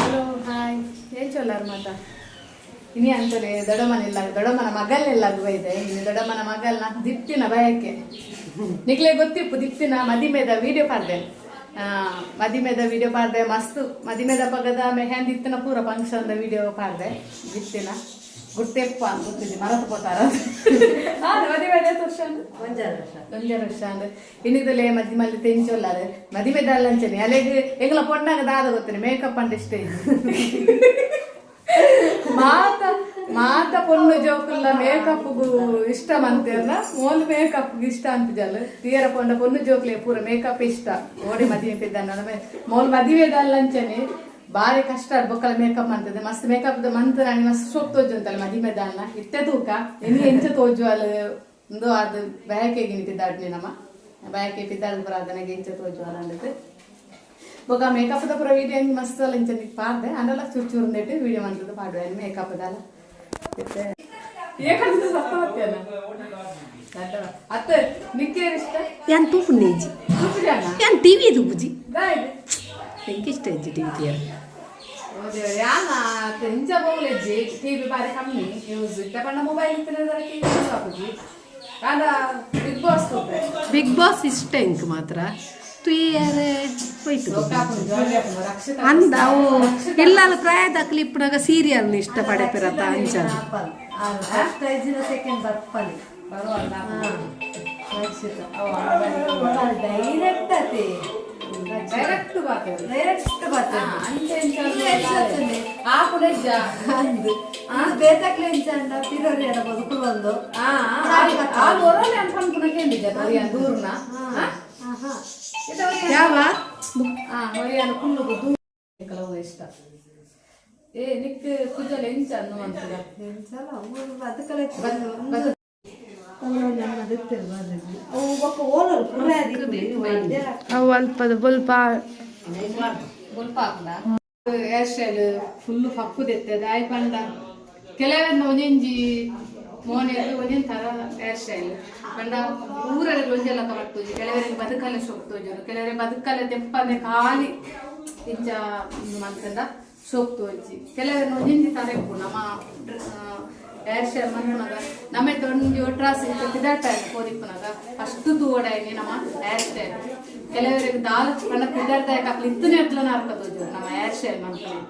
Hello, hi, ಏನ್ ಚೊಲ್ಲಾರ ಮಾತ? ಇನಿ ಅಂತಲೇ ದೊಡ್ಡಮ್ಮನಿಲ್ಲ, ದೊಡ್ಡಮ್ಮನ ಮಗಲ್ನೆಲ್ಲ ಇದೆ. ಇನ್ನು ದೊಡ್ಡಮ್ಮನ ಮಗಲ್ನ ದಿಪ್ತಿನ ಬಯಕೆ ನಿಕ್ಲೆ ಗೊತ್ತಿಪ್ಪು. ದಿಪ್ತಿನ ಮದಿಮೆದ ವಿಡಿಯೋ ಪಾಡ್ದೆ, ಮದಿಮೆದ ವಿಡಿಯೋ ಪಾಡ್ದೆ. ಮಸ್ತ್ ಮದಿಮೆದ ಪಗದ ಮೆಹಂದಿ ಇತ್ತಿನ ಪೂರ ಫಂಕ್ಷನ್ ವಿಡಿಯೋ ಪಾಡ್ದೆ. ದಿಪ್ತಿನ ಗುರ್ತೆಪ್ಪ ಅಂತ ಗೊತ್ತಿದ್ದಿ, ಮರತು ಪೋತಾರ. ಮದಿಮೆದ ವರ್ಷ? ಒಂಜಾರು ವರ್ಷ. ಒಂಜಾರು ವರ್ಷ ಅಂದ್. ಇನ್ನಿದಲೆ ಮದಿ ಮಲ್ಲಿ ತೆಂಚೊಲ್ಲಾರೆ ಮದಿಮೆದ ಅಂಚನೆ. ಅಲೆಗ್ ಎಂಗ್ಲ ಪೊಣ್ಣಾಗ ದಾದ ಗೊತ್ತೇನೆ? ಮೇಕಪ್ ಅಂಡ ಇಷ್ಟ. ಮಾತ ಮಾತ ಪೊಣ್ಣು ಜೋಕುಲ್ಲ ಮೇಕಪ್ ಇಷ್ಟ ಮಂತೇರ್ನ ಮೋಲ್ ಮೇಕಪ್ ಇಷ್ಟ ಅನ್ಪಿಜಲ್. ತೀರ ಪೊಂಡ ಪೊಣ್ಣು ಜೋಕ್ಲೆ ಪೂರ ಮೇಕಪ್ ಇಷ್ಟ. ಓಡಿ ಮದಿಮೆ ಪಿದ್ದಾನ ಮೋಲ್ ಮದಿಮೆದಲ್ಲ ಅಂಚನೆ ಬಾರಿ ಕಷ್ಟ. ಬೊಕ್ಕಲ ಮೇಕಪ್ ಅಂತದೆ ಮಸ್ತ್. ಮೇಕಪ್ ಮಂತ್ ನಾನಿ ಮಸ್ತ್ ಸೋಪ್ ತೋಜು ಅಂತಲ್ಲ ಮದಿಮೆದಾಲ್ನ. ಇತ್ತೆ ತೂಕ ಎನಿ ಎಂಚ ತೋಜು ಅಲ್ ಇಂದು. ಅದು ಬಯಕೆ ಗಿನಿ ಪಿದ್ದಾಡ್ನಿ, ನಮ್ಮ ಬಯಕೆ ಪಿದ್ದಾಡ್ ಪುರ ಅದನಿಗೆ ಎಂಚ ತೋಜು ಅಲ್ಲ ಅಂದದ್ದು. ಬೊಕ ಮೇಕಪ್ ದ ಪೂರ ವಿಡಿಯೋ ಮಸ್ತ್ ಅಲ್ಲ ಇಂಚ ಪಾಡ್ದೆ. ಅಂಡಲ ಚೂರು ಚೂರು ನೆಟ್ಟು ವಿಡಿಯೋ ಮಂತದ್ದು ಪಾಡುವೆ ಮೇಕಪ್ ದಲ್ಲ. ಏಕಂದ್ರೆ ಸತ್ತವತ್ತೇನ ಅತ್ತ ನಿಕ್ಕೇರ್ ಇಷ್ಟ? ಯಾನ್ ತೂಪುನೇಜಿ. ತೂಪುಜಾನ? ಯಾನ್ ಟಿವಿ ತೂಪುಜಿ. ದಾಯ್ದು? ಎಂಕ್ ಇಷ್ಟ ಇಜ್ಜಿ ಟಿವಿ ತಿಯರ. ಯಾನ ಇಂಚ ಬೋಲೆಜ್ಜಿ, ಟಿವಿ ಬಾರಿ ಕಮ್ಮಿ ಯೂಸ್. ಇತ್ತೆ ಪಂಡ ಮೊಬೈಲ್ ಇತ್ತಿನ ಟಿವಿ ಯೂಸ್ ಆಪುಜಿ. ಆಂಡ ಬಿಗ್ ಬಾಸ್ ತೂಪೆ. ಬಿಗ್ ಬಾಸ್ ಇಷ್ಟ ಎಂಕ್ ಮಾತ್ರ ತುಯ್ಯರೆ ಹೋಯ್ತು. ರಕ್ಷಿತ. ಅಂದ ಅವು ಇಲ್ಲಾಲ ಪ್ರಾಯದಕ್ಲಿ ಇಪ್ಪುನಾಗ ಸೀರಿಯಲ್ ಇಷ್ಟ ಪಡೆಪಿರತ್ತ ಅಂಚ. ಫಸ್ಟ್ ಐಜಿನ ಸೆಕೆಂಡ್ ಬರ್ಪಲಿ. ಡೈರೆಕ್ಟ್ ಅತಿ. ಡೈರೆಕ್ಟ್ ಬಾತೆ. ಡೈರೆಕ್ಟ್ ಬರ್ತದೆ. ಅಂಚೆ ಇಂಚ ಆಪುನೆಜ್ಜ. ಅಂದು ಅದು ಬೇತಕ್ಲೆ ಇಂಚಂಡ ಪಿರೋರಿ ಎಡ ಬದುಕುಲು ಒಂದು. ಆ ಒರಲೆ ಅನ್ಪನ್ಪುನ ಕೇಂದಿದ್ದೆ ಒರಿಯನ್ ದೂರ್ನ. ಯಾವ? ಆ ಒರಿಯನ್ ಕುಲ್ಲುಗು ದೂರ ಕೆಲವು ಇಷ್ಟ. ಏ ನಿಕ್ ಕುಜಲ್ ಎಂಚ ಅನ್ನು ಅಂತದ? ಎಂಚಲ ಅವು ಬದುಕಲೆ. ಅವು ಬೊಕ್ಕ ಓಲರು ಪುರ. ಅವು ಅಲ್ಪದ ಬೊಲ್ಪ. ಬೊಲ್ಪ ಹಾಕ್ಲ. ಹೇರ್ ಸ್ಟೈಲ್ ಫುಲ್ ಫಕ್ಕುದೆತ್ತೆ. ದಾಯಿ ಪಂಡ ಕೆಲವೆಲ್ಲ ಒಂಜೊಂಜಿ ಮೋನೆಗ್ ಒಂಜೊಂದು ತರ ಹೇರ್ ಸ್ಟೈಲ್. ಪಂಡ ಊರಲ್ಲಿ ಒಂಜೆಲ್ಲ ಬರ್ತುಜಿ. ಕೆಲವರಿಗೆ ಬದುಕಲೆ ಸೊಕ್ ತೋಜುನು, ಕೆಲವರಿಗೆ ಬದುಕಲೆ ತೆಪ್ಪನೆ ಖಾಲಿ ಇಂಚ ಮಂತಂಡ ಸೋಕ್ ತೋಜಿ. ಕೆಲವರು ಒಂಜೊಂಜಿ ತರ ಇಪ್ಪು. ನಮ್ಮ ಹೇರ್ ಸ್ಟೈಲ್ ಮನ್ಪುನಾಗ ನಮ್ಮೆತ್ತ ಒಂಜಿ ಒಟ್ರಾಸಿ ಪಿದಾಟ ಪೋದಿಪ್ಪುನಾಗ ಫಸ್ಟ್ ತೂವಡಾಯಿನಿ ನಮ್ಮ ಹೇರ್ ಸ್ಟೈಲ್. ಕೆಲವರಿಗೆ ದಾಲ್ ಪಂಡ ಪಿದಾಡ್ದಾಯಕ ಅಕ್ಲು ಇತ್ತನೇ ಅಟ್ಲ ನರ್ಕ ತೋಜು ನಮ್ಮ ಹೇರ್ ಸ್ಟೈಲ್ ಮನ್ಪುನೆ.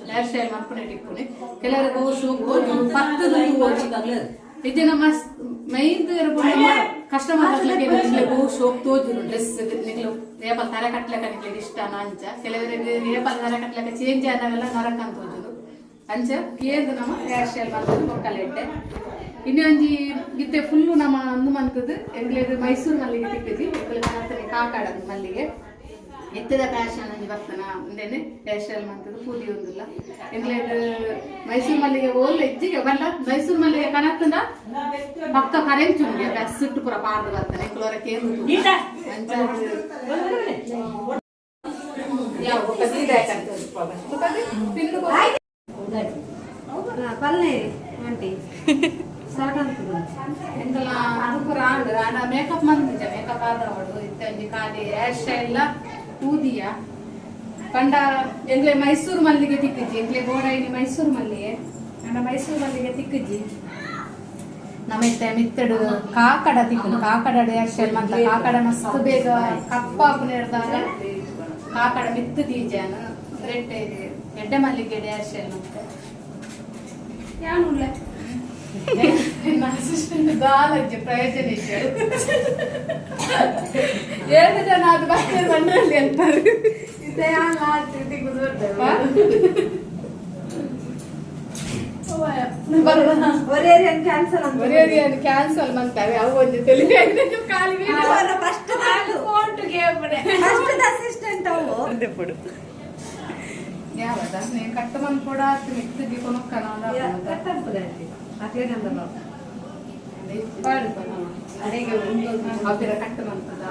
ಹೇರ್ ಸ್ಟೈಲ್ ಮನ್ಪುನೆ ಟಿಪ್ಪುನಿ. ಕೆಲವರಿಗೆ ಓ ಶೋಕ್ ತೋಜು, ಪತ್ತದ ತೂವೊಡು. ಇದು ನಮ್ಮ ಮೈನ್ ಕಸ್ಟಮರ್ ಓ ಶೋಕ್ ತೋಜುನು ಡ್ರೆಸ್. ನಿಕ್ಲು ಏಪಲ್ ತರೆ ಕಟ್ಲಕ ನಿಕ್ಲೆಗ್ ಇಷ್ಟ ಅಂಚ. ಕೆಲವರಿಗೆ ಏಪಲ್ ತರೆ ಕಟ್ಲಕ ಚೇಂಜ್ ಆದಾಗೆಲ್ಲ ನರಕ ಅಂತ ತೋಜುನು. ಅಂಚ ಕೇಂದ್ರ ನಮ್ಮ ಹೇರ್ ಸ್ಟೈಲ್ ಮಾಡ್ತದೆ ಬೊಕ್ಕಲ ಎಡ್ಡೆ. ಇನ್ನೊಂಜಿ ಇತ್ತೆ ಫುಲ್ಲು ನಮ್ಮ ಅಂದು ಮಂತದ್ದು ಎಂಗ್ಲೇದು ಮೈಸೂರು ಮಲ್ಲಿಗೆ ತಿಕ್ಕಿಜಿ. ಎಂಗ್ಲೆ ಕಾಣುತ್ತಾನೆ ಕಾಕಾಡ ಮಲ್ಲಿಗೆ. ಎತ್ತದ ಫ್ಯಾಷನ್ ಒಂಜಿ ಬರ್ತನ ಉಂದೇನೆ ಹೇರ್ ಸ್ಟೈಲ್ ಮಂತದ್ದು ಪೂದಿ ಒಂದುಲ್ಲ. ಎಂಗ್ಲೇದು ಮೈಸೂರು ಮಲ್ಲಿಗೆ ಓಲ್ ಎಜ್ಜಿಗೆ ಬಲ್ಲ. ಮೈಸೂರು ಮಲ್ಲಿಗೆ ಕಣತ್ತಂದ ಪಕ್ಕ ಕರೆಂಚುಂಗೆ ಬಸ್ ಪೂರ ಪಾರ್ದು ಬರ್ತಾನೆ. ಎಂಕ್ಲೋರ ಕೇಂದ್ರ ಅಂಚ ಯಾವ ಬೊಕ್ಕ ಸೀದಾ ಪಿನ್ನು. ಪಲ್ಲೆ ಆಂಟಿ ಸಾಕಂತದ. ಎಂಕಲ್ನ ಅದು ಪೂರ ಆಂಡ್ ಆಂಡ ಮೇಕಪ್ ಮಂತಿಜ. ಮೇಕಪ್ ಆದವಡು ಇತ್ತೆ ಒಂಜಿ ಖಾಲಿ ಹೇರ್ ಸ್ಟೈಲ್ ಊದಿಯ. ಪಂಡ ಎಂಗ್ಲೆ ಮೈಸೂರು ಮಲ್ಲಿಗೆ ತಿಕ್ಕಿಜಿ. ಎಂಗ್ಲೆ ಬೋಡೈನಿ ಮೈಸೂರು ಮಲ್ಲಿಗೆ. ಅಂಡ ಮೈಸೂರು ಮಲ್ಲಿಗೆ ತಿಕ್ಕಿಜಿ. ನಮ್ಮ ಇತ್ತೆ ಮಿತ್ತಡು ಕಾಕಡ ತಿಕ್ಕುಂಡು. ಕಾಕಡ ಹೇರ್ ಸ್ಟೈಲ್ ಮಂತ. ಕಾಕಡ ಮಸ್ತ್ ಬೇಗ ಕಪ್ಪಾಪುನ ಹಿಡ್ದಾಗ ಕಾಕಡ ಮಿತ್ತು ದೀಜಾನ ರೆಡ್ ಎಡ್ಡೆ ಮಲ್ಲಿಗೆ ಹೇರ್ ಸ್ಟೈಲ್ ಮಂತೆ. ಯಾನುಲ್ಲೆ ಅಸಿಸ್ಟೆಂಟ್ ದಾಲಜ್ಜೆ ಪ್ರಯೋಜನ ಇಜ್ಜೆ. ಏಳು ಜನ ಅದು ಬರ್ತದೆ ಬಂದ್ರಲ್ಲಿ ಅಂತಾರೆ. ಇತ್ತೆ ಹಾ? ಕ್ಯಾನ್ಸಲ್ ಅಂತ. ಕ್ಯಾನ್ಸಲ್ ಮಂತಾರೆ. ಅವು ಒಂಜಿ ತೆಲಿ ಖಾಲಿ. ಫಸ್ಟ್ ಫಸ್ಟ್ ಅಸಿಸ್ಟೆಂಟ್ ಅವು. ಯಾವದ ನೀನು ಕಟ್ಟ ಮಂದ್ ಕೂಡ ಮಿಕ್ಕಿಗೆ ಕೊನೊಕ್ಕನ. ಕಟ್ ಅನ್ಪುದೆ ಆಂಟಿ ಅಕ್ಲೆ ಗಂಧ. ಅಪಿರ ಕಟ್ಟ ಮಂತದ.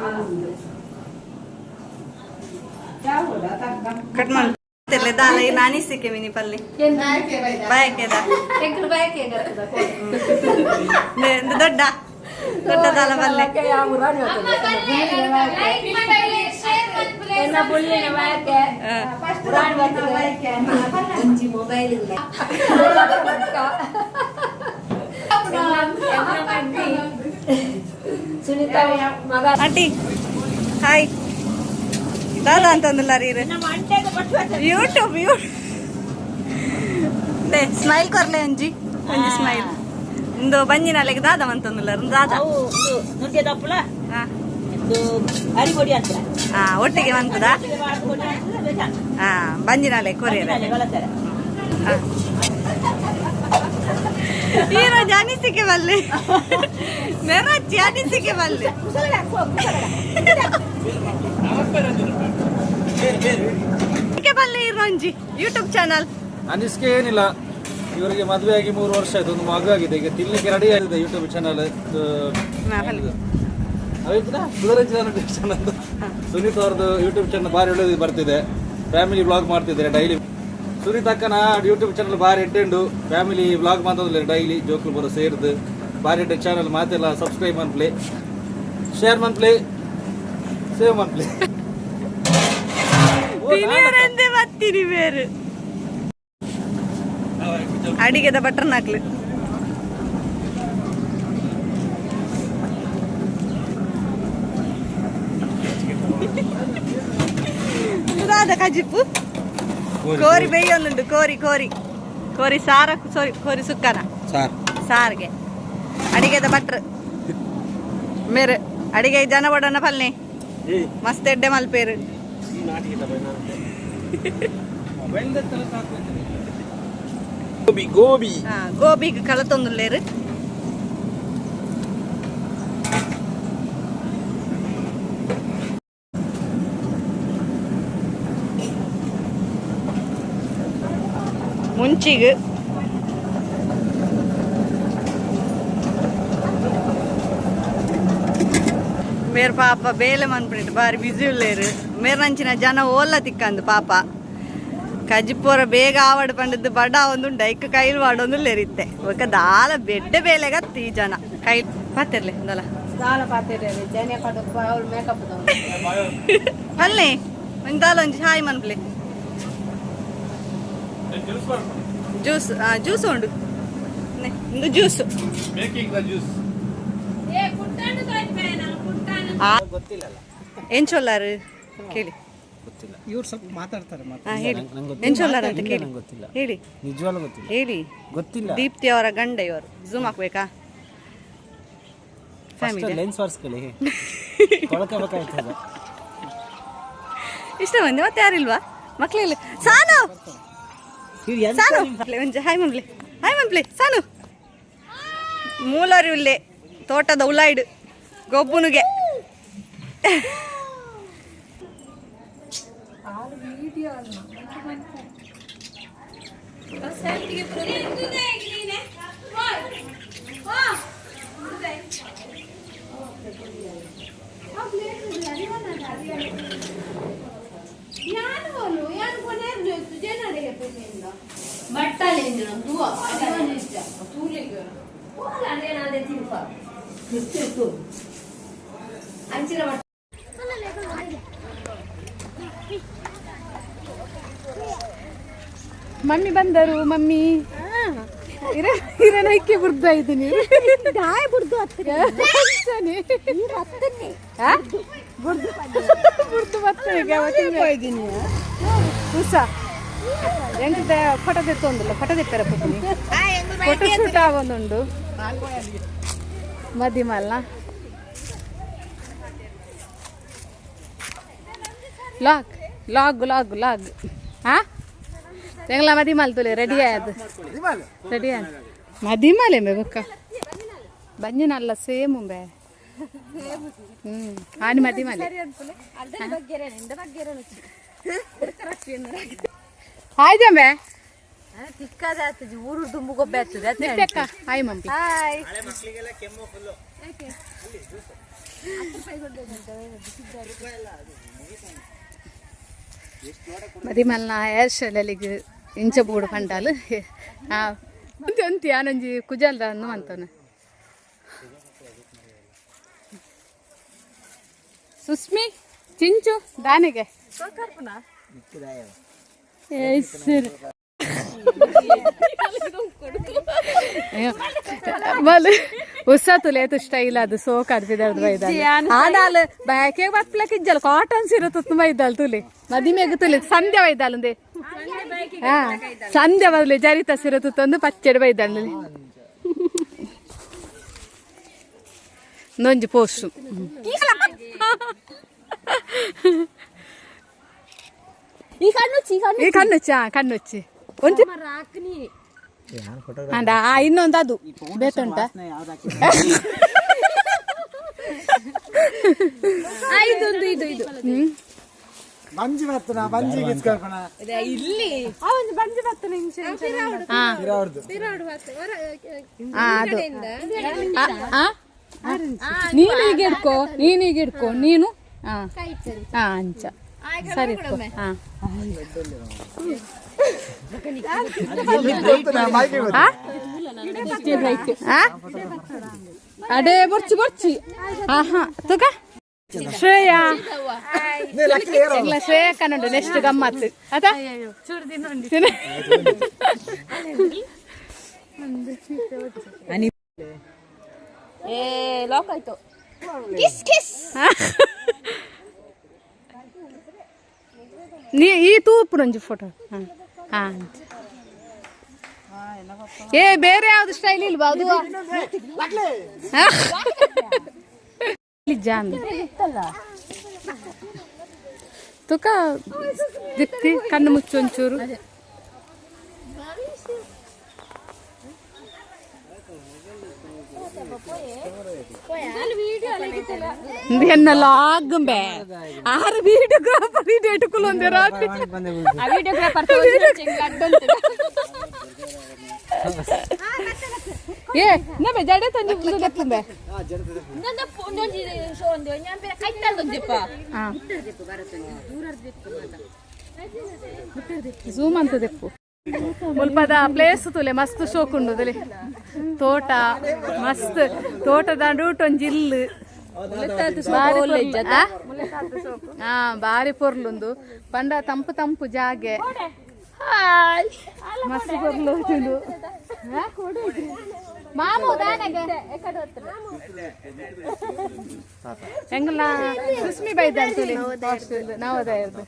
ಕಟ್ ಮಾಡ್ತಿರ್ಲೆ ದಾಲ ನಾನಿಸಿಕೆ ಮಿನಿ ಪಲ್ಲಿ ಬಾಯಕೆದ. ಎಂಕಲ್ ಬಯಕೆ. ದೊಡ್ಡ ದೊಡ್ಡ ದಾಲ ಪಲ್ಲೆ. ಲೈಕ್ ಮಾಡಿ, ಶೇರ್ ಮಾಡಿ. Aunty hi ದಾದಾ ಅಂತಂದಿಲ್ಲ ರೀ. ಯೂಟ್ಯೂಬ್ ಸ್ಮೈಲ್ ಕೊರ್ಲೆ ಅಂಜಿ ಒಂಜಿ ಸ್ಮೈಲ್ ಇಂದು ಬಂಜಿನ ದಾದ ಅಂತಂದಿಲ್ಲ ದಾದಾ. ಹಾ ಒಟ್ಟಿಗೆ ಬಂತದ. ಹಾ ಬಂಜಿನಾಲೆ ಕೊರಿಯರ್ ಈರೋಜ್ ಅನಿಸಿಕೆ ಬಲ್ಲೆ ಮೆರಚ್ಚಿ ಅನಿಸಿಕೆ ಬಲ್ಲೆ ಬಲ್ಲೆ ಇರೋಂಜಿ ಯೂಟ್ಯೂಬ್ ಚಾನಲ್. ಅನಿಸಿಕೆ ಏನಿಲ್ಲ, ಇವರಿಗೆ ಮದುವೆ ಆಗಿ 3 ವರ್ಷ ಆಯ್ತು, ಒಂದು ಮಗು ಆಗಿದೆ, ಈಗ ತಿನ್ಲಿಕ್ಕೆ ರೆಡಿ ಆಗಿದೆ. ಯೂಟ್ಯೂಬ್ ಚಾನಲ್ ಚಾನಲ್ ಸುನೀತ್ ಅವ್ರದ್ದು ಯೂಟ್ಯೂಬ್ ಚಾನಲ್ ಭಾರಿ ಒಳ್ಳೇದು ಬರ್ತಿದೆ. ಫ್ಯಾಮಿಲಿ ಬ್ಲಾಗ್ ಮಾಡ್ತಿದ್ದಾರೆ ಡೈಲಿ. ಸುನೀತ್ ಅಕ್ಕನ ಯೂಟ್ಯೂಬ್ ಚಾನಲ್ ಭಾರಿ ಎಡ್ಡೆಂಡು, ಫ್ಯಾಮಿಲಿ ಬ್ಲಾಗ್ ಮಾತಾಡಿದ್ರೆ ಡೈಲಿ ಜೋಕ್ಲು ಬರೋ ಸೇರಿದು ಭಾರಿ ಎಡ್ಡೆ ಚಾನಲ್. ಮಾತೆಲ್ಲ ಸಬ್ಸ್ಕ್ರೈಬ್ ಮನ್ಪ್ಲೆ, ಶೇರ್ ಮನ್ಪ್ಲೆ, ಸೇವ್ ಮನ್ಪ್ಲೆ. ಬತ್ತೀನಿ ಬೇರೆ ಅಡಿಗೆದ ಬಟರ್ ನಾಕ್ಲು. ದಾದ ಕಜಿಪ್ಪು ಕೋರಿ ಬೇಯೊಂದುಂಟು. ಕೋರಿ ಕೋರಿ ಕೋರಿ ಸಾರ, ಸಾರಿ ಕೋರಿ ಸುಕ್ಕನ ಸಾರಿಗೆ ಅಡಿಗೆದ ಭಟ್ರು ಮೇರೆ ಅಡಿಗೆ ಜನ ಬಡನ ಪಲ್ನೆ ಮಸ್ತ್ ಎಡ್ಡೆ ಮಲ್ಪೇರು. ಗೋಬಿ ಗೋಬಿ ಗೋಬಿಗೆ ಕಲತೊಂದುಲ್ಲೇರು. ಮುಂಚಿಗೆ ಮೇರ್ ಪಾಪ ಬೇಲೆ ಮನ್ಪಿಟ್ಟು ಬಾರಿ ಬಿಸಿ ಉಳ್ಳೇರು. ಮೇರ್ನಂಚಿನ ಜನ ಓಲ್ಲ ತಿಕ್ಕಂದು ಪಾಪ ಕಜಿಪೋರ ಬೇಗ ಆವಡ್ ಪಂಡದ್ದು ಬಡ ಒಂದುಂಡು ಐಕ್ ಕೈಲ್ ವಾಡೊಂದು ಇತ್ತೆ ಒಕ್ಕ ದಾಲ ಬೆಡ್ಡೆ ಬೇಲೆಗತ್ತಿ ಈ ಜನ ಕೈ ಪಾತಿರ್ಲಿ ದಾಲ ದಾಲ ಪಾತಿರ್ಲಿ ಜನ ಅವ್ರು ಮೇಕಪ್ ಅಲ್ಲೇ ಒಂದು ದಾಲ ಒಂಜಿ ಹಾಯ್ ಮನ್ಪ್ಲೆ ಜ್ಯೂಸ್ ಜ್ಯೂಸ್ ಉಂಡು ಇಂದು ಜ್ಯೂಸ್. ಏನ್ ಚೊಲ್ಲಾರು ಕೇಳಿ. ಇವ್ರು ಸ್ವಲ್ಪ ಮಾತಾಡ್ತಾರೆ. ಹೇಳಿ ಏನ್ ಚೊಲ್ಲಾರು ಅಂತ ಕೇಳಿ. ಹೇಳಿ ನಿಜವಾಗ್ಲೂ ಗೊತ್ತಿಲ್ಲ. ಹೇಳಿ. ಗೊತ್ತಿಲ್ಲ. ದೀಪ್ತಿ ಅವರ ಗಂಡ ಇವರು. ಝೂಮ್ ಹಾಕ್ಬೇಕಾ? ಫ್ಯಾಮಿಲಿ ಲೆನ್ಸ್ ಒರೆಸ್ಕೊಳ್ಳಿ, ತೊಳ್ಕೋಬೇಕಾಯ್ತದೆ. ಇಷ್ಟ ಮಂದಿ ಮತ್ತೆ ಯಾರಿಲ್ವಾ? ಮಕ್ಳಿಲ್ಲ. ಸಾನು ಸಾನು ಒಂಜಿ ಹಾಯ್ ಮನ್ಪ್ಲೆ, ಹಾಯ್ ಮನ್ಪ್ಲೆ ಸಾನು. ಮೂಲರಿ ಉಲ್ಲೆ ತೋಟದ ಉಲಾಯ್ಡು ಗೊಬ್ಬುನುಗೆ. ಮಮ್ಮಿ ಬಂದರು. ಮಮ್ಮಿ ಇರನೈಕೆ ಬುರ್ದು ಆಯ್ತು ನೀರು ಬುರ್ದು ಬುರ್ದು ಬರ್ತದೆ. ಉಸ ಎಂತ ಫೋಟೋ ತೆತ್ತೊಂದಿಲ್ಲ, ಫೋಟೋ ತೆತ್ತರ ಫೋಟೋ ಶೂಟ್ ಆಗೊಂದುಂಡು ಮದಿಮಲ್ಲ. Log log log log. ಹಾ ಎಂಗ್ಲ ಮದಿಮಾಲ್ ತುಲೆ ರೆಡಿ ಆಯ್ತು, ರೆಡಿ ಆಯ್ತು ಮದಿಮಾಲೆ ಮೇ ಬೊಕ್ಕ ಬಂಜಿನಲ್ಲ ಸೇಮ್ ಬೇ. ಆನಿ ಮದಿಮಾಲೆ. ಹಾಯ್ ಜಂಬೆ ಊರು ದುಂಬು ಗೊಬ್ಬೆ ಆಗ್ತದೆ. ನಿತ್ಯಕ್ಕ ಹಾಯ್ ಮಮ್ಮಿ. ಹಾಯ್. ಮದಿಮಲ್ನ ಹೇರ್ ಸ್ಟೈಲಲ್ಲಿಗೆ ಇಂಚ ಬೂಡು ಪಂಡಾಲು ಒಂತಿ ಒಂತಿ ಆನೊಂಜಿ ಕುಜಲ್ದ ಅಂದು ಅಂತವನ. ಸುಸ್ಮಿ ಚಿಂಚು ದಾನಿಗೆ ಬಲ್ ಉಸ್ಸ ತುಲೆ ಸ್ಟೈಲ್ ಅದು ಸೋಕ್ ಅರ್ಪಿದಾರ್ದು ಬೈದಾಲ್ ಆಂಡಾಲ್ ಬ್ಯಾಕೆ ಬತ್ಪ್ಲಕ್ ಇಜ್ಜಲ್ ಕಾಟನ್ ಸೀರೆ ತುತ್ತು ಬೈದಾಲ್ ತುಲೆ ಮದಿಮೆಗ್ ತುಲೆ ಸಂಧ್ಯಾ ಬೈದಾಲ್ ಹಾ ಸಂಧ್ಯಾ ಬದಲು ಜರಿತ ಸೀರೆ ತುತ್ತೊಂದು ಪಚ್ಚೆಡ್ ಬೈದಾಲ್ ನೊಂಜಿ ಪೋಸ್ಟು ಈ ಕಣ್ಣುಚ್ಚಿ. ಈ ಕಣ್ಣುಚ್ಚಿ, ಹಾ ಕಣ್ಣುಚ್ಚಿ ಒಂಜಿ ಅಂಡ ಆ ಇನ್ನೊಂದು ಅದು ಬೇತುಂಟ. ಇದೊಂದು ಇದು ಇದು. ಬಂಜಿ ಬರ್ತನ ಬಂಜಿ ಗಿಚ್ಕರ್ಪಣ. ಹಾ. ಅವ್ರದ್ದು. ಆ, ಅದು ಆ, ಆ? ನೀನು ಈಗ ಹಿಡ್ಕೋ, ನೀನು ಈಗ ಹಿಡ್ಕೋ ನೀನು. ಹಾ ಹಾ ಅಂಚ ಸರಿ ಇಟ್ಕೋ. ಹಾ ಆ? ಆ? ಅಡೆ ಬೊರ್ಚಿ ಬೊರ್ಚಿ ಆಹಾ ತುಗ ಶ್ರೇಯಾ ಇಲ್ಲ ಶ್ರೇಯಾ ಕನ್ನಡ ನೆಕ್ಸ್ಟ್ ಗಮ್ಮತ್ ಅದ. ಏ ಲಾಕ್ ಆಯ್ತು. Kiss kiss. ನೀ ಈ ತೂಪುನೊಂಜಿ ಫೋಟೋ. ಹಾ ಹಾ ಏ ಬೇರೆ ಯಾವ್ದು ಸ್ಟೈಲ್ ಇಲ್ವಾ ಅದು? ಜಾನ್ ತುಕ ದಿತ್ತಿ ಕಣ್ಣು ಮುಚ್ಚು ಒಂಚೂರು. ಎನ್ನ ಲಾಗುಂಬೆ ಆರು ವಿಡಿಯೋಗ್ರಾಫರ್ ಇಟುಕುಲು ಒಂದೇ ರಾತ್ರಿ. ಆ ವಿಡಿಯೋಗ್ರಾಫರ್ ಏ ನಮ್ಮೆ ಜಡೆ ತಂಜಿ ತುಂಬೆ. ಝೂಮ್ ಅಂತ ದೆಪ್ಪು. ಮುಲ್ಪದ ಪ್ಲೇಸ್ ತುಲೆ ಮಸ್ತ್ ಶೋಕ್ ಉಂಡು. ತೋಟ ಮಸ್ತ್ ತೋಟದ ರೂಟ್ ಒಂಜಿ ಇಲ್ಲು ಬಾರಿ ಪೊರ್ಲು. ಆ? ಹಾ ಬಾರಿ ಪೊರ್ಲುಂದು ಪಂಡ ತಂಪು ತಂಪು ಜಾಗೆ ಮಸ್ತ್ ಪೊರ್ಲು ಉಂಡು. ಮಾಮು ದಾನೆಗೆ ಎಂಗಲ ಸುಸ್ಮಿ ಬೈದಾಳ್ ತುಲಿ ನವೋದಯದ್ದು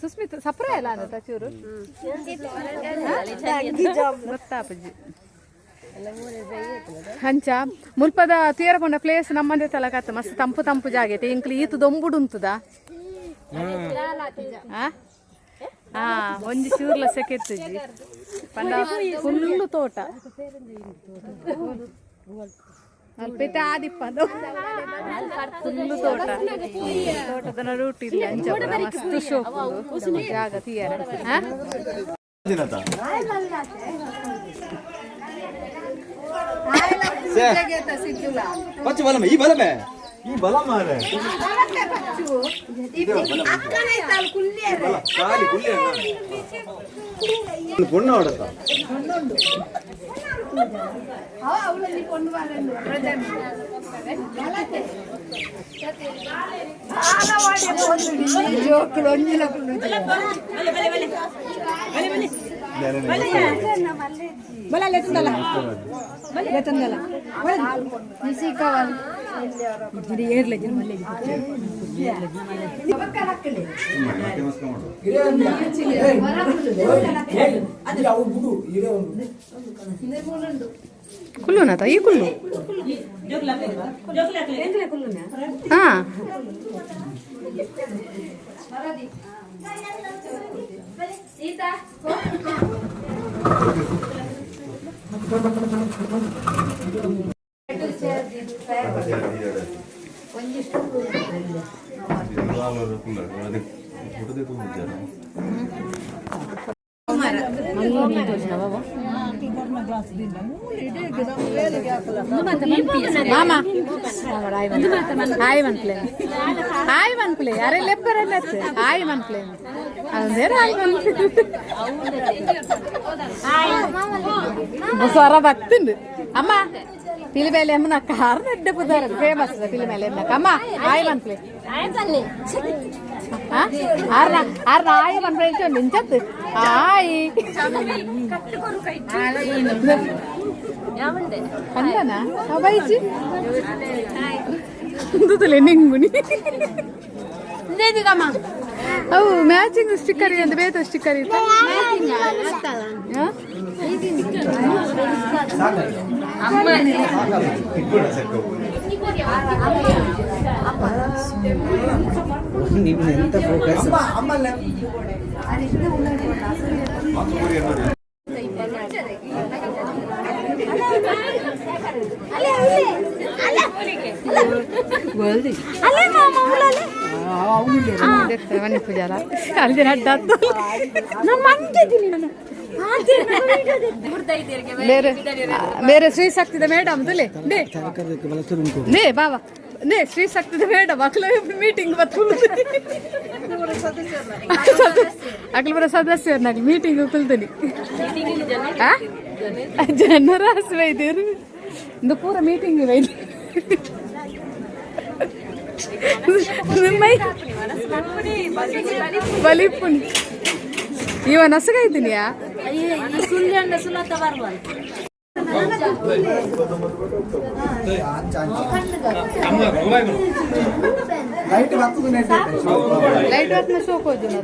ಸುಸ್ಮಿತ್ ಸಪ್ರ ಎಲ್ಲ ಅಂದ ಚೂರು ಗೊತ್ತಾಪಜ್ಜಿ ಅಂಚ ಮುಲ್ಪದ ತೀರಪೊಂಡ ಪ್ಲೇಸ್ ನಮ್ಮಂದೆ ತಲಕತ್ತ ಮಸ್ತ್ ತಂಪು ತಂಪು ಜಾಗ ಐತೆ. ಇಂಕ್ಲು ಈತು ದೊಂಬುಡು ಉಂತುದ. ಆ? ಆ ಒಂಜಿ ಚೂರ್ಲ ಸೆಕೆತ್ತುಜಿ ಪಂಡ ಫುಲ್ಲು ತೋಟ ಅಲ್ಪ ಆದಿಪ್ಪ ಫುಲ್ಲು ತೋಟ ತೋಟದ ನಡುಟು ಇಲ್ಲ ಅಂಚ ಪೂರ ಮಸ್ತ್ ಶೋಕು ಜಾಗ ತೀಯರ. ಆ? ಪಚ್ಚು ಬಲಮೆ ಈ ಬಲಮೆ ಈ ಬಲ ಮಾರೆ ಖಾಲಿ ಕುಲ್ಲಿ ಪೊಣ್ಣು ಹೊಡತ. ಜೋಕುಲು ಒಂಜಿಲ. ಕುಲ್ಲುನತ ಈ ಕುಲ್ಲು ಹಾ. ಮಾಮ ಹಾಯ್ ಮನ್ಪ್ಲೆ ಹಾಯ್ ಮನ್ಪ್ಲೆ ಅರೆ ಲೆಪ್ಪರಲ್ಲ ಹಾಯ್ ಮನ್ಪ್ಲೆ ಅದೇನು ಹಾಯ್ ಮನ್ಪ್ಲೆ ಸ್ವರ ಬತ್ತುಂಡು ಅಮ್ಮ ಪಿಲಿಬೇಲೆ ಅಮ್ಮನ ಕಾರ್ ನೆಡ್ಡೆ ಪುದಾರ ಫೇಮಸ್ ಪಿಲಿಬೇಲೆ ಅಮ್ಮನಕ್ಕ ಅಮ್ಮ ಹಾಯ್ ಮನ್ಪ್ಲೆ. ಆರ್ನ ಆರ್ನ ಆಯಿ ಮನ್ಪೆ ನಿಂಚತ್ತು ಆಯಿ ಕಂದನ ಬೈಜಿ ನಿಂಗುನಿ ಅವು ಮ್ಯಾಚಿಂಗ್ ಸ್ಟಿಕ್ಕರ್ ಅಂತ ಬೇತ ಸ್ಟಿಕ್ಕರ್ ಇತ್ತ. ಪೂಜಾರ ಅಲ್ಲಿ ಅಡ್ಡ. ಬೇರೆ ಬೇರೆ ಶ್ರೀ ಶಕ್ತಿದ ಮೇಡಮ್ ತುಲೆ ನೇ ನೇ ಬಾಬಾ ನೇ ಶ್ರೀ ಶಕ್ತಿದ ಮೇಡಮ್ ಅಕ್ಲ ಮೀಟಿಂಗ್ ಬತ್ತು ಅಕ್ಲ ಬರ ಸದಸ್ಯರು ಮೀಟಿಂಗ್ ಕುಲ್ತನಿ ಜನರ ಹಸುವೆ ಇದ್ದೀರು ಇಂದು ಪೂರ ಮೀಟಿಂಗ್ ಇದೆ. ಬಲಿಪುಣಿ ಇವ ನಸಗ ಇದ್ದೀನಿಯಾ? ಲೈಟ್ ಬರ್ತದೆ. ಲೈಟ್ ವರ್ಕ್ನ ಶೋಕ್ ಹೋದ್ರು.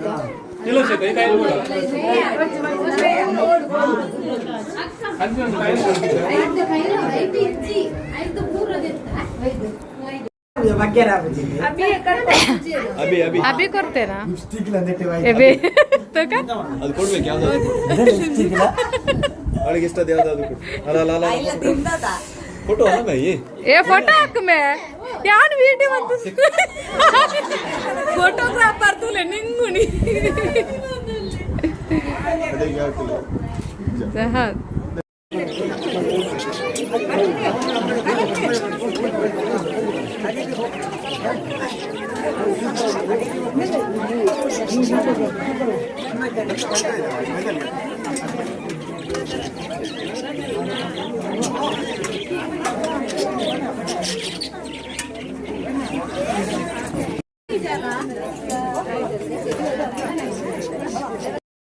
ಅಭಿ ಕೊಡ್ತೇನಾ? ಅದು ಕೊಡ್ಬೇಕು ಯಾವ್ದಾದ್ರು. ಅವಳಿಗೆ ಇಷ್ಟದ ಯಾವ್ದಾದ್ರು ಕೊಡು. ಅಲ್ಲ ಅಲ್ಲ ಅಲ್ಲ, ಫೋಟೋ ಅಲ್ಲ. ಏ ಫೋಟೋ ಹಾಕುಮೆ ಯಾನ್ ವಿಡಿಯೋ ಮತ್ತು ಫೋಟೋಗ್ರಾಫರ್ ತುಲೆ ನಿಂಗುಣಿ. ಹಾ.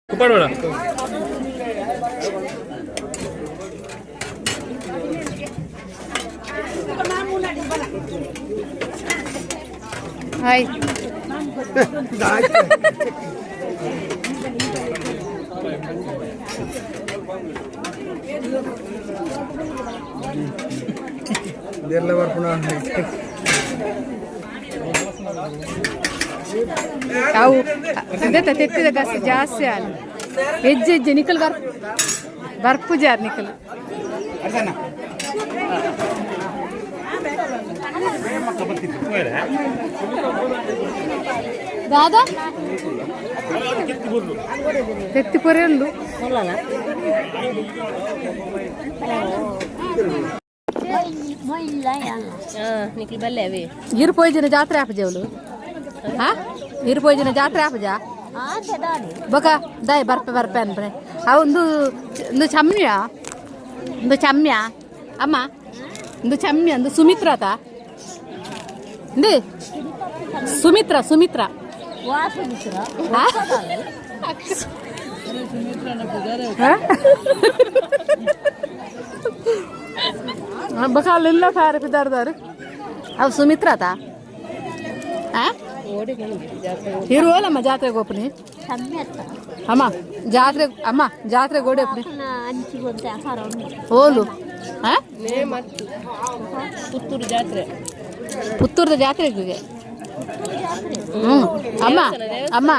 ಕುಪ್ಪಾಡೋಣ. ಹಾಯ್. ಅವು ಅದೇ ತೆತ್ತಿದ ಗಸ ಜಾಸ್ತಿ ಅಲ್ಲ ಹೆಜ್ಜೆ ಹೆಜ್ಜೆ ನಿಖಲ್ ಬರ್ ಬರ್ಪು ಜಾರ್ ನಿಖಲ್. ದಾದಾ ತೆತ್ತಿ ಪೊರೆಲ್ಲು. ನಿಖಿಲ್ ಬಲ್ಲೆ ಅವೇ. ಇರು ಪೋಯ್ಜಿನ ಜಾತ್ರೆ ಆಪಜೆವಳು. ಹಾ, ಇರು ಪೋಯ್ಜಿನ ಜಾತ್ರೆ ಆಪಜ ಬೊಕ ದಾಯ್ ಬರ್ಪೆ ಬರ್ಪೆ ಅನ್ಪೆ. ಅವು ಒಂದು ಒಂದು ಚಮ್ಯ ಒಂದು ಚಮ್ಯ ಅಮ್ಮ ಒಂದು ಚಮ್ಯ ಒಂದು ಸುಮಿತ್ರ ತಾ ಇಂದು ಸುಮಿತ್ರ ಸುಮಿತ್ರ. ಆ? ಹಾ? ಬೊಕ ಅಲ್ಲೆಲ್ಲ ಫಾರೆ ಪಿದಾರ್ದಾರು. ಅವು ಸುಮಿತ್ರ ತಾ. ಆ ಇರುವಲ್ಲಮ್ಮ ಜಾತ್ರೆಗೆ ಹೋಗ್ನಿ ಅಮ್ಮ ಜಾತ್ರೆ ಅಮ್ಮ ಜಾತ್ರೆ ಗೋಡೆ ಓಲು. ಆ ಪುತ್ತೂರು ಜಾತ್ರೆ. ಪುತ್ತೂರದ ಜಾತ್ರೆಗೆ. ಹ್ಞೂ ಅಮ್ಮ ಅಮ್ಮ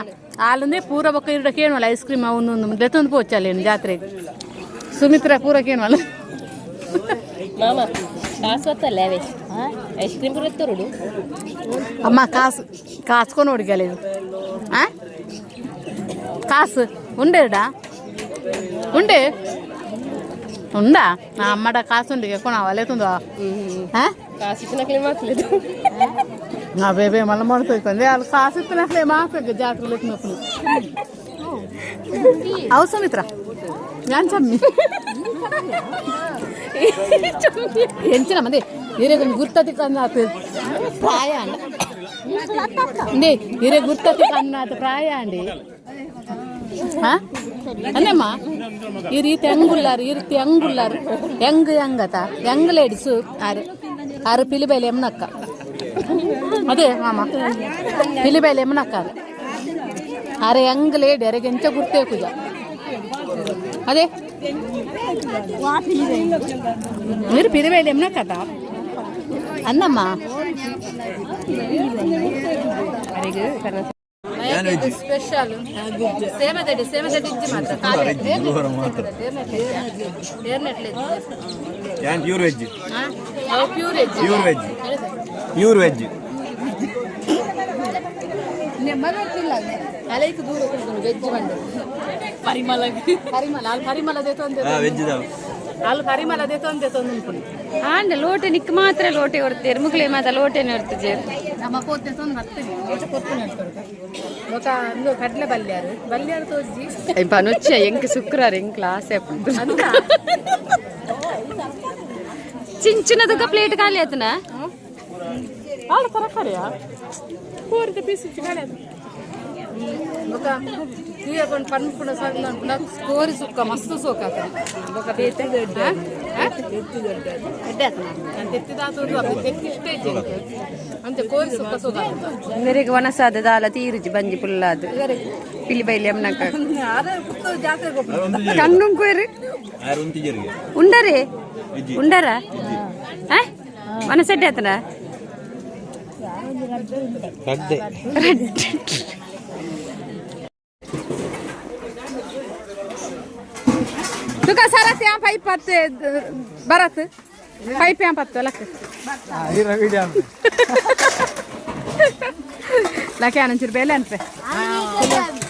ಅಲ್ಲಂದೇ ಪೂರ ಬೊಕ್ಕ ಇರಡ ಕೇಳುವಲ್ಲ ಐಸ್ ಕ್ರೀಮ್ ಅವನು ಲೆತ್ತೊಂದು ಪೋಚಲ್ಲ ಜಾತ್ರೆಗೆ ಸುಮಿತ್ರ ಪೂರ ಕೇಳುವಲ್ಲ. ಮಾಮ ಕಾಸು ಹೊತ್ತಲ್ಲ ಅವೇ ಐಸ್ ಕ್ರೀಮ್ ಪೂರ ತರುಡು. ಅಮ್ಮ ಕಾಸು ಕಾಸ್ಕೊಂಡು ಹುಡುಗಲ್ಲ ಇದು. ಆ ಕಾಸು ಉಂಡೆರಡ ಉಂಡೆ ಉಂಡಾ ಅಮ್ಮಡ ಕಾಸು ಉಂಡಿಗೆ ಕೊಣ ಅಲ್ಲೇ ತುಂದು. ಹಾಂ. ಕಾಸು ಇತ್ತಿನಕ್ಲೆ ಮಾತ್లేదు. అవే మళ్ళీ మొడతాయి వాళ్ళు కాసు ఇస్తున్నట్లే మాకు జాతరలు ఎక్కినప్పుడు. అవు సుమిత్ర ഞാൻ చమ్మి ಎಂಚಿನ ಮಂದಿ ಹಿರಿಯ ಗುರ್ತತಿ ಕಂದ ಪ್ರಾಯ ಅಂಡ. ಇಂದೇ ಇರೆ ಗುರ್ತತಿ ಕಣ್ಣಾತ ಪ್ರಾಯ ಅಂಡಿ. ಹಾ ಅನ್ನಮ್ಮ, ಈ ರೀತಿ ಹೆಂಗುಲ್ಲಾರು, ಈ ರೀತಿ ಹೆಂಗುಲ್ಲಾರು, ಹೆಂಗ್ ಹೆಂಗತ ಹೆಂಗ್ ಲೇಡೀಸು. ಆರು ಆರು ಪಿಲಿಬೈಲಿ ಎಮ್ನಕ್ಕ. ಅದೇ ಮಾಮ, ಪಿಲಿಬೈಲಿ ಎಮ್ನಕ್ಕ ಅದು. ಅರೆ ಹೆಂಗ್ ಲೇಡಿ, ಅರೆಗೆ ಎಂಚ ಗುರ್ತೇ ಕುಜ. ಅದೇ మీరు పిలిబೈಲಿ ಎಮ್ನಕ್ಕದ ಅನ್ನಮ್ಮ. ಸ್ಪೆಷಲ್ ಸೇಮದಡಿ, ಸೇಮದಡಿ ಇಜ್ಜಿ ಮಾತ್ರ. ಯಾನ್ pure veg. Pure veg. Pure veg, pure veg. Alike ದೂರ ವೆಜ್ ಬಂದು ಪರಿಮಳ, ಪರಿಮಳ ಅಲ್ಲಿ, ಪರಿಮಳ ದೇತೊಂದೆ. ವೆಜ್ ದಾವು. ಅಲ್ಲಿ ಪರಿಮಳ ದೇತೊಂದೆ ತೊಂದು. ಆಂಡ ಲೋಟೆ ನಿಕ್ ಮಾತ್ರ ಲೋಟೆ ಹೊರ್ತೀರ್, ಮುಕ್ಲೆ ಮಾತ್ರ ಲೋಟೆನೆ ಹೊರ್ತಿಜೇರ್. ನಮ್ಮ ಪೋತೆ ತೊಂದು ಬರ್ತೇನೆ, ಲೋಟೆ ಕೊರ್ಪುನ ಬೊಕ ಅಂದು ಕಡಲೆ ಬಲ್ಯಾರು, ಬಲ್ಯಾರು ತೋಜಿ. ಪನುಚ್ಚ ಎಂಕ್ ಶುಕ್ರಾರ ಎಂಕ್ ಆಸೆ ಆಪುಂಡು. ಚಿಂಚಿನದಕ್ಕ ಪ್ಲೇಟ್ ಖಾಲಿ ಆತನ. ಆಳು ತರಕಾರಿಯಾ ಕೋರಿದ ಪೀಸ್ ಖಾಲಿ ಅದು. ಬೊಕ ತೂಯಕೊಂಡು ಪನ್ಪುಣ ಸಣ್ಣ ಅನ್ಪುಣ ಕೋರಿ ಸುಕ್ಕ ಮಸ್ತ್ ಸೋಕ ಆತನ. ಬೊಕ ಬೇತೆ ಎಡ್ಡೆ ಆತನ. ನಾನು ತೆತ್ತಿದಾತು ತೆತ್ತಿ ಇಷ್ಟ ಇಜ್ಜಿ ಎಂಕ್. ಅಂತೆ ಕೋರಿ ಸುಕ್ಕ ಸೋಕ ಆತನ. ಮೇರೆಗೆ ವನಸಾದ ದಾಲ ತೀರುಜಿ ಬಂಜಿ ಪುಲ್ಲಾದು ಪಿಲಿ ಬೈಲಿ ಅಮ್ಮನಕ್ಕ. ಕಣ್ಣು ಕುಯ್ರಿ. ಆರು ಉಂತಿಜರಿಗೆ. ಉಂಡರೆ ಉಂಡರ ವನಸೆಡ್ಡೆ ಆತನ. ಕಡ್ಡೆ. ತುಕ ಸರತ್ ಯಾ ಪೈಪ್ ಪತ್ತೆ ಬರತ್ ಪೈಪ್ ಯಾ ಪತ್ತು ಲಕ್ ಲಕ್ಕೆ ಆನಂಚೂರು ಬೇಲೆ ಅನ್ಪೆ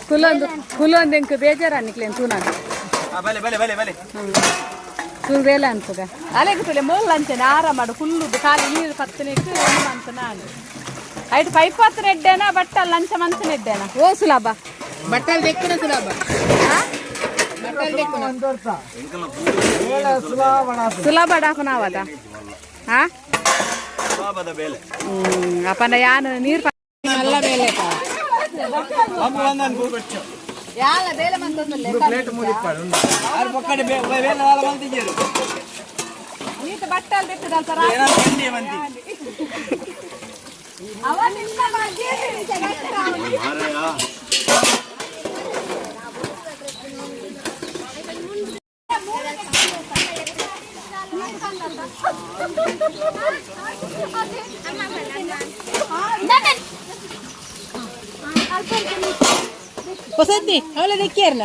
ಕುಲೊಂದು ಕುಲೊಂದು ಎಂಕ್ ಬೇಜಾರ ನಿಕ್ಲೇನು ತೂನಾಗ. ಬಲೆ ಬಲೆ ಬಲೆ ಬಲೆ. ತೂ ಬೇಲೆ ಅನ್ಪುಗ ಅಲೆಗ್ ತುಲೆ ಮೋಲ್ ಅಂಚನೆ ಆರಾಮ ಕುಲ್ಲುದು ಖಾಲಿ ನೀರು ಪತ್ತನೆಕ್ ಒಂದು ಮಂತ್ ನಾನು ಐಟ್ ಪೈಪ್ ಪತ್ತನ ಎಡ್ಡೇನ ಬಟ್ಟಲ್ ಲಂಚ ಮಂಚನ ಎಡ್ಡೇನ ಓ ಸುಲಭ. ಬಟ್ಟಲ್ ದೆಕ್ಕುನ ಸುಲಭ. ಸುಲಭ ಡಾಪನಾವದ ಹಾ. ಪಾಪದ ಬೇಲೆ. ಅಪ್ಪನ ಯಾನು ನೀರು ಮಲ್ಲ ಬೇಲೆ. ಯಾಲ ಬೇಲೆ ಮಂತೊಂದುಲ್ಲೆ. ಆರು ಪಕ್ಕಡೆ ಬೇಲೆ ದಾಲ ಮಂತಿಜರು. ನೀತು ಬಟ್ಟಲ್ ದಿಕ್ಕದಲ್ಪ. ಏನಾದ್ರು ತಿಂಡಿ ಮಂತಿ. ಹೊಸದ್ದಿ ಅವಳ ದೆಕ್ಕಿಯರ್ನ.